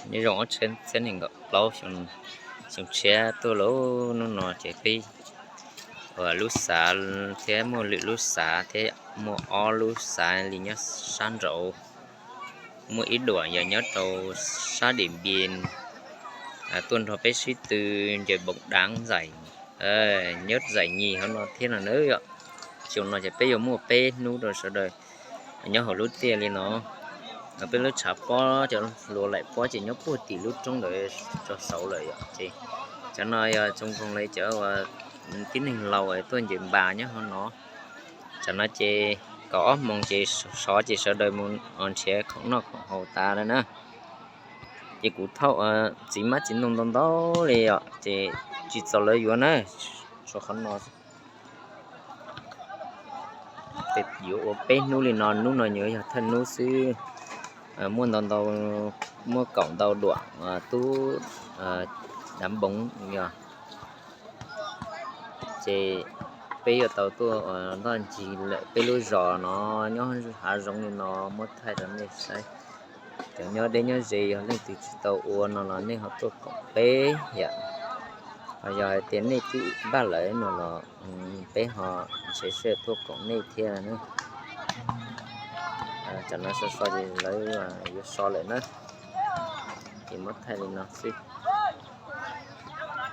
Nyob zoo ob txhiab nees nkaum plaub xyoo tshiab tuaj lauj, hnub no ces peb ua lub xav thiab muaj lwm lub xav thiab muaj ob lub xav li nyob sab nraud, muaj ib duam yog nyob rau sab Dim Npias tuaj nrog peb sib tw ncaws npoos daav zais, nyob zais nyis hauv no thiab no na yom. Xyoo no ces peb yuav muaj peb hnub rau sawv daws nyob hauv lub tiaj li no. Peb lub tshav pob cov hluas laim pob ces nyob puag tim lub roob ntawd tso saud lawm yom. Ces cov no yog tsoom koog li cov tib neeg laus tuaj ncaws npas nyob hauv no. Tam no ces kaum ob moos ces sov ces sawv daws mus nrhiav khoom noj khoom haus tas lawm na. Ces kuv thauj txiv hmab txiv ntoo ntau ntau li os, ces tsis txaus lawv yuav na, tshuav qhov no. Yuav ua peb hnub li no, hnub no yuav yog thawj hnub xwb. Muaj ntau ntau, muaj kaum ntau duam tub dav npoov yog. Ces peb yuav tau tuaj ntoj ncig lawm, peb lub zos no nyob hav zoov li no muab thaij rau nej saib. Cov nyob deb nyob ze yog leej twg tsis tau ua no los nej ho tuaj koom peb yom. Ho yog hais tias nej twb npaj lawm no los peb ho ntshe sij tuaj koom nej thiab na. Tam no so so ces lawv yuav so lawm na, ces muab thaij li no xwb.